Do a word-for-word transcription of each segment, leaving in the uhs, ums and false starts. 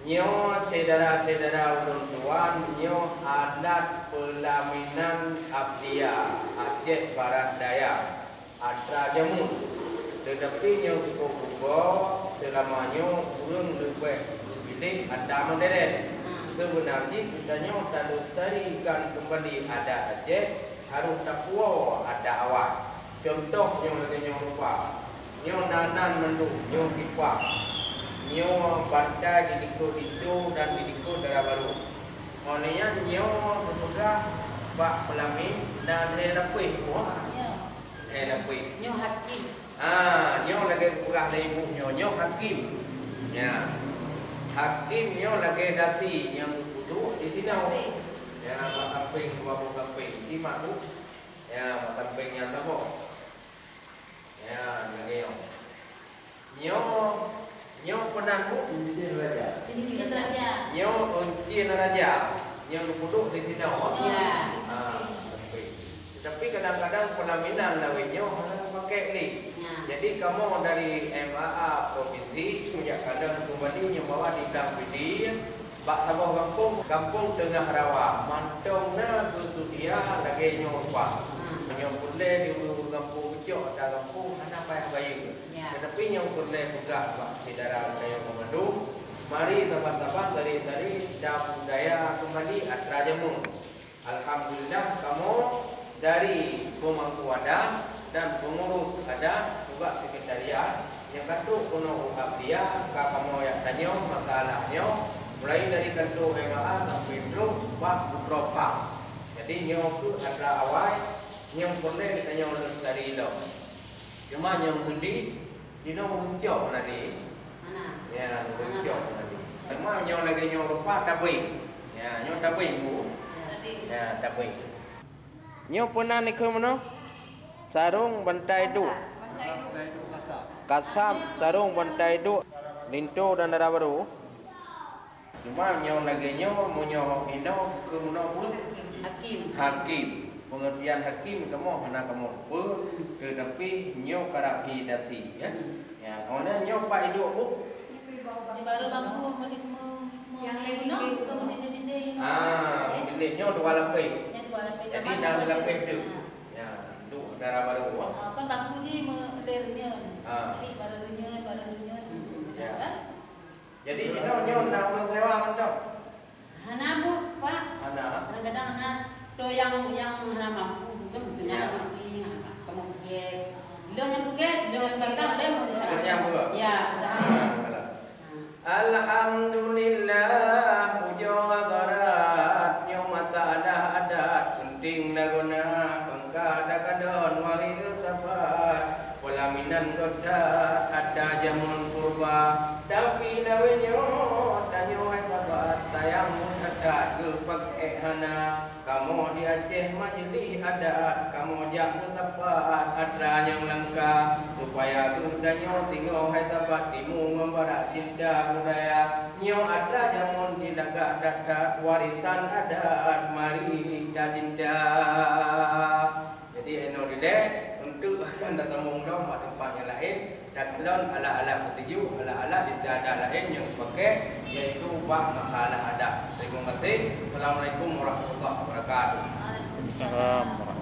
Nyoe syedara-syedara ulôn tuan, nyoe adat peulaminan Abdya Aceh Barat Daya atra jameun. Teutapi nyoe cukup rugoe, seulama nyoe ureuëng leubeh geupiléh atra modern. Seubeuna jih geutanyoe talestarikan keumbali adat Aceh, harôh tapuwoe adat awai. Cuntoh nyoe lagée nyoe rupa. Nyoe nan-nan mandum, nyoe kipah. Nyoe bantai di likot linto dan di likot dara barô. Óh lheueh nyan nyoe geupeugah bak peulami nan lhée lapéh. Wah. Nyoe. Lhée lapéh. Nyoe hakim. Ah, nyoe lagée geupeugah lé ibu nyoe, nyoe hakim. Ya. Hakim nyoe lagée dasi nyang geuduek di sinoe. Sampéng. Ya, bak sampéng, dua boh sampéng. Di mak bu. Ya, bak sampéng nyan saboh. Ya, lagée nyoe. Nyoe, nyoe peunan bu? Cincin raja. Cincin raja. Nyoe cincin raja. Nyang geuduek di sinoe. Ya. Ah, sampéng. Tapi kadang-kadang peulaminan lawét nyoe hana geupakék lé. Ya. Jadi kamoe dari M A A provinsi meujak kalon keumbali nyoe bahwa di Blang Pidie, bak saboh gampông, Gampông Teungoh Rawa, mantong na geusudia lagée nyoe rupa. Hmm. Nyoe peureulée di ureuëng gampông geucok atra gampông hana payah bayeue. Ya. Teutapi nyoe peureulée peugah bak syedara geutanyoe banmandum, mari saban-saban sari-sari tabudaya keumbali atra jameun. Alhamdulillah, kamoe dari peumangku adat dan peungurus adat, juga sekretariat nyang ka trok keunoe u Abdya, ka kamoe jak tanyong masalah nyoe, mulai dari kanto M A A sampai trok bak Putroe Park. Jadi, nyoe kheueh atra awai nyang peureulée geutanyoe lestari lom. Cuma nyang seudeh, Jinoe meuguncok meunan lé. Hana. Ya, meuguncok meunan lé. Teuma nyoe lagée nyoe rupa tabeng. Ya, nyoe tabeng, Bu. Ya. Ya, tabeng. Nyoe peunan ikheun meunoe? Sarong bantai duek. Kasab, sarong bantai duek. Linto dan dara barô. Cuma nyoe lagée nyoe, meunyoe inoe keu meunoe pun Hakim. Hakim. Pengertian hakim kamoe hana kamoe lupa, tetapi nyoe karab hi dasi, ya. Ya, oh, nah, nyoe pat iduek bu? Di baru bangku, meudik me-, me-, yang lain gunung, ke meudik dinding-dinding. Ah, dinding nyoe dua lapis. Yang dua lapis. Jadi, enam lapis tu. Ya, duek dara baru, ah. Ah, kan bangku ji me-, ler nyoe. Ah. Jadi, baru nyoe, baru nyoe. Ya. Kan? Jadi, jinoe nyoe na ureueng sewa mantong? Hana, Bu, Pak. Hana? Kadang-kadang na, to nyang, nyang hana mampu, macam tu, ya, na, nanti, ha, kamoe peuget. Ilong nyang peuget, ilong nyang datang, ilong nyang peuget. Ya, usaha. Alah. Ha. Alhamdulillah, pujoe hadarat, nyoe mata adat-adat, penting na guna, pangkat dan kadon, wahai sahabat. Peulaminan gobnyan atra jameun purba, tapi lawét nyoe tanyoe hai sahabat, sayang that-that geupakék hana. Kamoe di Aceh majeulis adat, kamoe jak meusapat atra nyang langka, supaya geutanyoe singoh hai sahabat timu ngon barat cinta budaya. Nyoe atra jameun jilagak that-that warisan adat, mari tacinta. Jadi, inoe dilée, eunteuk akan tasambong lom bak teumpat nyang laén, takalon alat-alat meutuju, alat-alat istiadat laén nyang geupakék, yaitu bak masalah adat. Terima kasih. Assalamualaikum warahmatullahi wabarakatuh. Waalaikumsalam warahmatullahi wabarakatuh.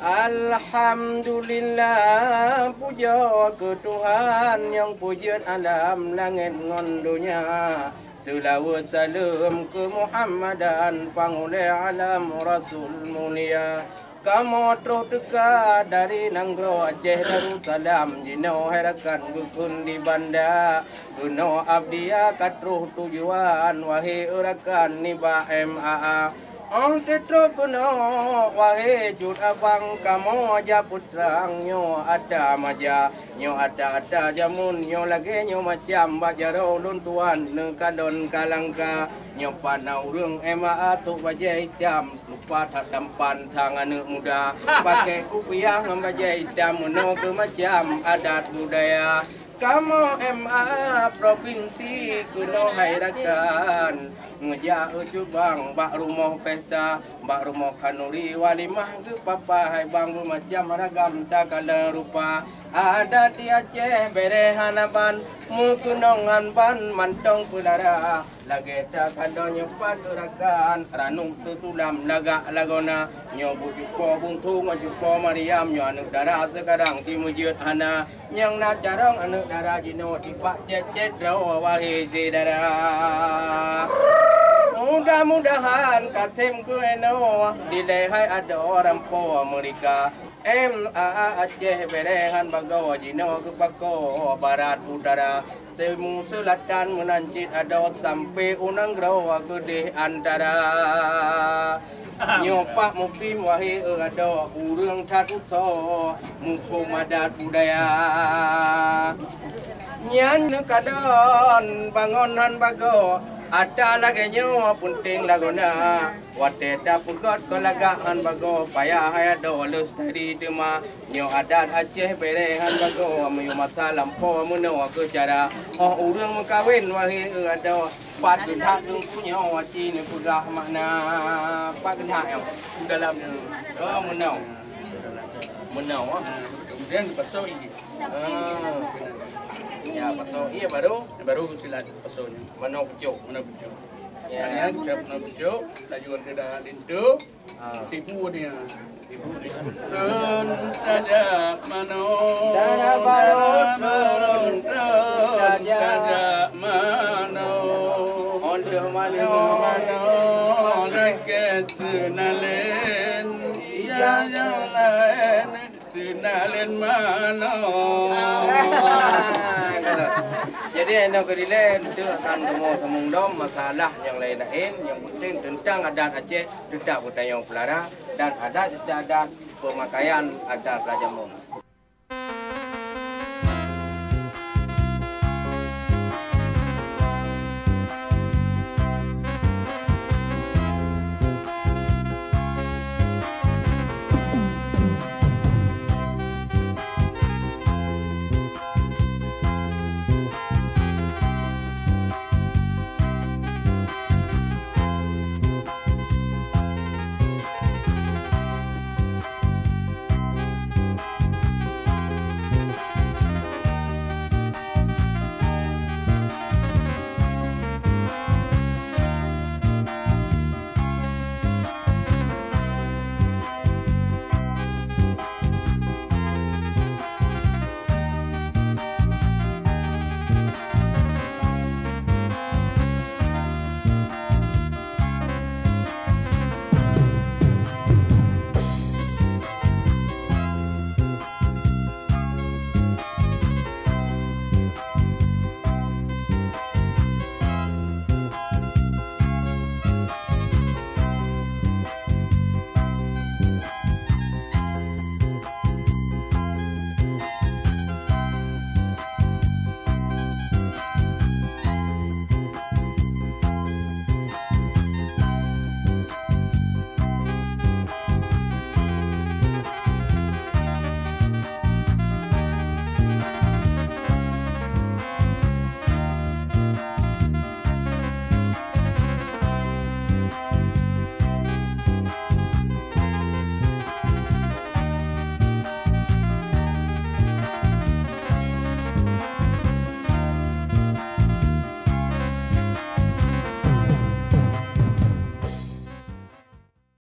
Alhamdulillah, pujoe keu Tuhan nyang peujeuet alam langét ngon donya. Seulaweuet saleuem keu Muhammadan, panghulée alam Rasul mulia. Kamoe troh teuka dari nanggroe Aceh Darussalam, jinoe hai rakan geukheun di Banda. Keunoe Abdia ka troh tujuan, wahé rakan nibak M A A. Óh teutroh keunoe, wahé cut abang, kamoe jak peutrang nyoe ata maja. Nyoe ata-ata jameun, nyoe lagée nyoe macam bak jaroe ulôn tuan neukalon ka langka. Nyoe pat na ureuëng M A A trok bajée itam, lupa that tampan sang aneuëk muda. Pakai kupiah ngon bajée itam, meunoe keu macam adat budaya. Kamoe M A A provinsi keunoe hai rakan, ngeujak ucut bang bak rumoh pesta, bak rumoh khanuri walimah geupapa hai bang, beumacam ragam takalon rupa. Adat di Aceh bereh hana ban, meukeunong ngon ban mantong peulara. Lagée takalon nyoe pat keu rakan, ranub teutulam lagak lagoena. Nyoe buet cupo bungkong ngon cupo Mariam, nyoe aneuëk dara seukarang jimeujeuet hana. Nyang na carông aneuëk dara jinoe tibak cét-cét droe, wahé syedara. Mudah-mudahan ka tem keunoe dilée hai adoe rampo meurika. M A A Aceh bereh ngon bagoe jinoe geupako barat utara. Timu seulatan meunan cit adoe sampoe u nanggroe keudeh antara. Nyoe pat muphom wahé adoe, ureuëng that usoe muphom adat budaya. Nyan neukalon bangon hán bagoe, ata lagée nyoe peunteng lagoena. Watée tapeugét keu lagak hán bagoe, payah hai adoe leustari teuma. Nyoe adat Aceh bereh hán bagoe, meuyue masa lampôh meunoe keu cara. Óh ureuëng meukawen wahé adoe, pat geuhat teungku nyoe aci neupeugah makna. Pat geuhat nyoe dalam nyoe. Oh, meunoe. Meunoe, ah. Kemudian dipasok ié. Ah. Ya, pasok ié baru. Baru silat pasoknya. Manoe pucok. Manoe pucok. Ya. Sekalian ucap manoe pucok, laju ada dah lintu. Ah. Tipu dia. Tipu dia. Turun saja manoe. Dara barot turun saja manoe. Untuk manoe. Manoe, rakyat senalen. Ija yang lain. Sinalen manoe. Ah, kalau. Jadi, inoe keu dilée, untuk akan kamoe sambung dom masalah nyang laén-laén, nyang penting teuntang adat Aceh, teutap geutanyoe peulara, dan adat istiadat peumakaian adat rajamu.